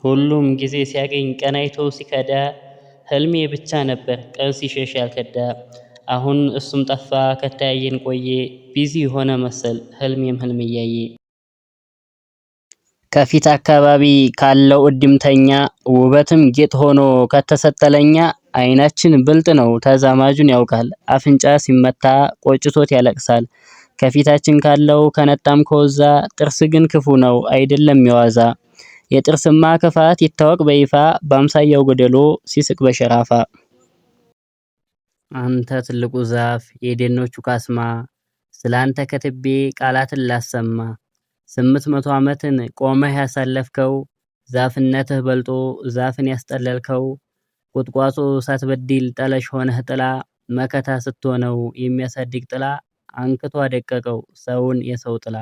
ሁሉም ጊዜ ሲያገኝ ቀን አይቶ ሲከዳ፣ ህልሜ ብቻ ነበር ቀን ሲሸሽ ያልከዳ። አሁን እሱም ጠፋ ከተያየን ቆየ፣ Busy ሆነ መሰል ህልሜም ህልም እያየ። ከፊት አካባቢ ካለው እድምተኛ፣ ውበትም ጌጥ ሆኖ ከተሰጠ ለኛ። አይናችን ብልጥ ነው ተዛማጁን ያውቃል፣ አፍንጫ ሲመታ ቆጭቶት ያለቅሳል። ከፊታችን ካለው ከነጣም ከወዛ፣ ጥርስ ግን ክፉ ነው አይደለም የዋዛ። የጥርስማ ክፋት ይታወቅ በይፋ፣ ባምሳያው ጎደሎ ሲስቅ በሸራፋ። አንተ ትልቁ ዛፍ የደኖቹ ካስማ፣ ስላንተ ከትቤ ቃላትን ላሰማ። 800 ዓመትን ቆመህ ያሳለፍከው፣ ዛፍነትህ በልጦ ዛፍን ያስጠለልከው፣ ቁጥቋጦ ሳትበድል ጠለሽ ሆነህ ጥላ፣ መከታ ስትሆነው የሚያሳድግ ጥላ፣ አንክቶ አደቀቀው ሰውን የሰው ጥላ።